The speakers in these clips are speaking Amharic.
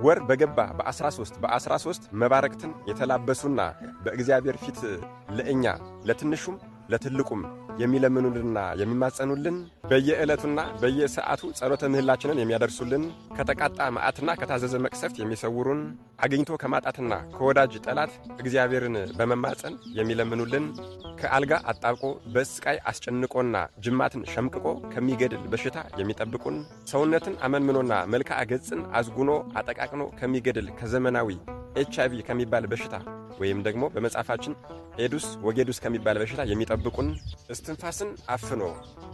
ወር በገባ በ13 በ13 መባረክትን የተላበሱና በእግዚአብሔር ፊት ለእኛ ለትንሹም ለትልቁም የሚለምኑልንና የሚማጸኑልን፣ በየዕለቱና በየሰዓቱ ጸሎተ ምህላችንን የሚያደርሱልን፣ ከተቃጣ መዓትና ከታዘዘ መቅሰፍት የሚሰውሩን፣ አግኝቶ ከማጣትና ከወዳጅ ጠላት እግዚአብሔርን በመማጸን የሚለምኑልን፣ ከአልጋ አጣብቆ በስቃይ አስጨንቆና ጅማትን ሸምቅቆ ከሚገድል በሽታ የሚጠብቁን፣ ሰውነትን አመንምኖና መልክዓ ገጽን አዝጉኖ አጠቃቅኖ ከሚገድል ከዘመናዊ HIV ከሚባል በሽታ ወይም ደግሞ በመጽሐፋችን ኤዱስ ወጌዱስ ከሚባል በሽታ የሚጠብቁን፣ እስትንፋስን አፍኖ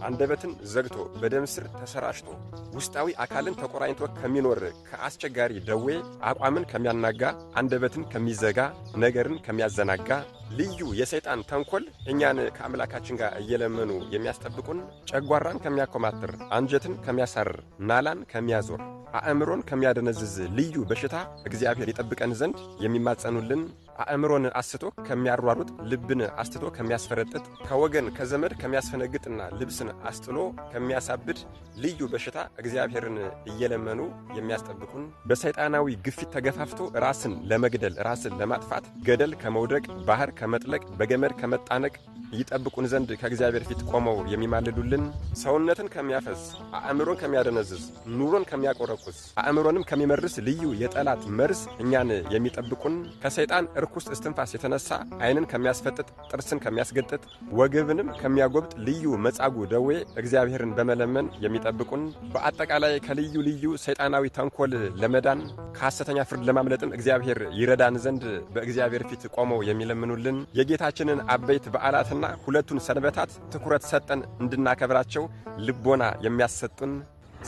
አንደበትን ዘግቶ በደም ስር ተሰራጭቶ ውስጣዊ አካልን ተቆራኝቶ ከሚኖር ከአስቸጋሪ ደዌ፣ አቋምን ከሚያናጋ፣ አንደበትን ከሚዘጋ፣ ነገርን ከሚያዘናጋ ልዩ የሰይጣን ተንኮል እኛን ከአምላካችን ጋር እየለመኑ የሚያስጠብቁን፣ ጨጓራን ከሚያኮማትር፣ አንጀትን ከሚያሳርር፣ ናላን ከሚያዞር፣ አእምሮን ከሚያደነዝዝ ልዩ በሽታ እግዚአብሔር ይጠብቀን ዘንድ የሚማጸኑልን፣ አእምሮን አስቶ ከሚያሯሩጥ፣ ልብን አስትቶ ከሚያስፈረጥጥ፣ ከወገን ከዘመድ ከሚያስፈነግጥና ልብስን አስጥሎ ከሚያሳብድ ልዩ በሽታ እግዚአብሔርን እየለመኑ የሚያስጠብቁን፣ በሰይጣናዊ ግፊት ተገፋፍቶ ራስን ለመግደል፣ ራስን ለማጥፋት ገደል ከመውደቅ፣ ባህር ከመጥለቅ፣ በገመድ ከመጣነቅ ይጠብቁን ዘንድ ከእግዚአብሔር ፊት ቆመው የሚማልዱልን፣ ሰውነትን ከሚያፈዝ፣ አእምሮን ከሚያደነዝዝ፣ ኑሮን ከሚያቆረቁዝ፣ አእምሮንም ከሚመርስ ልዩ የጠላት መርዝ እኛን የሚጠብቁን፣ ከሰይጣን እርኩስ እስትንፋስ የተነሳ ዓይንን ከሚያስፈጥጥ፣ ጥርስን ከሚያስገጥጥ፣ ወገብንም ከሚያጎብጥ ልዩ መጻጉዕ ደዌ እግዚአብሔርን በመለመን የሚጠብቁን፣ በአጠቃላይ ከልዩ ልዩ ሰይጣናዊ ተንኮል ለመዳን ከሐሰተኛ ፍርድ ለማምለጥም እግዚአብሔር ይረዳን ዘንድ በእግዚአብሔር ፊት ቆመው የሚለምኑልን፣ የጌታችንን አበይት በዓላትና ሁለቱን ሰንበታት ትኩረት ሰጠን እንድናከብራቸው ልቦና የሚያሰጡን፣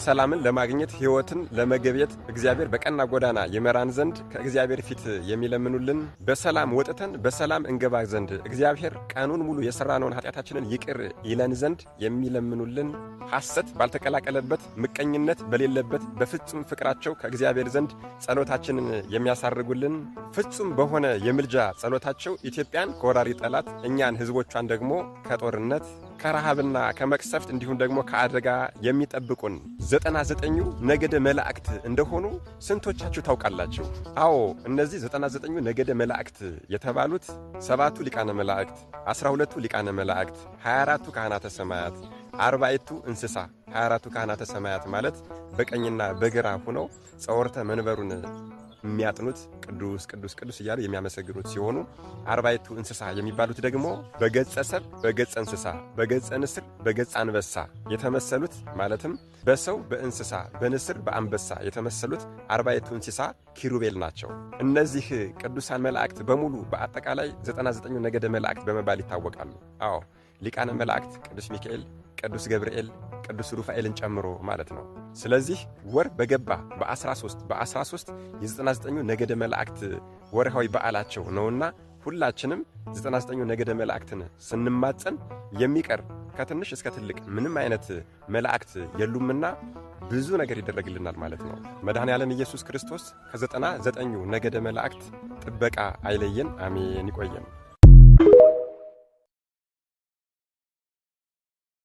ሰላምን ለማግኘት ሕይወትን ለመገብየት እግዚአብሔር በቀና ጎዳና ይመራን ዘንድ ከእግዚአብሔር ፊት የሚለምኑልን፣ በሰላም ወጥተን በሰላም እንገባ ዘንድ እግዚአብሔር ቀኑን ሙሉ የሠራነውን ኃጢአታችንን ይቅር ይለን ዘንድ የሚለምኑልን፣ ሐሰት ባልተቀላቀለበት ምቀኝነት በሌለበት በፍጹም ፍቅራቸው ከእግዚአብሔር ዘንድ ጸሎታችንን የሚያሳርጉልን፣ ፍጹም በሆነ የምልጃ ጸሎታቸው ኢትዮጵያን ከወራሪ ጠላት፣ እኛን ሕዝቦቿን ደግሞ ከጦርነት፣ ከረሃብና ከመቅሰፍት እንዲሁም ደግሞ ከአደጋ የሚጠብቁን 99ኙ ነገደ መላእክት እንደሆኑ ስንቶቻችሁ ታውቃላችሁ? አዎ፣ እነዚህ 99ኙ ነገደ መላእክት የተባሉት ሰባቱ ሊቃነ መላእክት፣ 12ቱ ሊቃነ መላእክት፣ 24ቱ ካህናተ ሰማያት፣ አርባዕቱ እንስሳ። 24ቱ ካህናተ ሰማያት ማለት በቀኝና በግራ ሆነው ጸወርተ መንበሩን የሚያጥኑት፣ ቅዱስ ቅዱስ ቅዱስ እያሉ የሚያመሰግኑት ሲሆኑ፣ አርባዕቱ እንስሳ የሚባሉት ደግሞ በገጸ ሰብ፣ በገጸ እንስሳ፣ በገጸ ንስር፣ በገጸ አንበሳ የተመሰሉት፣ ማለትም በሰው፣ በእንስሳ፣ በንስር፣ በአንበሳ የተመሰሉት አርባዕቱ እንስሳ ኪሩቤል ናቸው። እነዚህ ቅዱሳን መላእክት በሙሉ በአጠቃላይ 99ኙ ነገደ መላእክት በመባል ይታወቃሉ። አዎ፣ ሊቃነ መላእክት ቅዱስ ሚካኤል፣ ቅዱስ ገብርኤል፣ ቅዱስ ሩፋኤልን ጨምሮ ማለት ነው። ስለዚህ ወር በገባ በ13 በ13 የ99ኙ ነገደ መላእክት ወርሃዊ በዓላቸው ነውና ሁላችንም 99ኙ ነገደ መላእክትን ስንማጸን የሚቀር ከትንሽ እስከ ትልቅ ምንም አይነት መላእክት የሉምና ብዙ ነገር ይደረግልናል ማለት ነው። መድኃኔ ዓለም ኢየሱስ ክርስቶስ ከ99ኙ ነገደ መላእክት ጥበቃ አይለየን። አሜን። ይቆየን።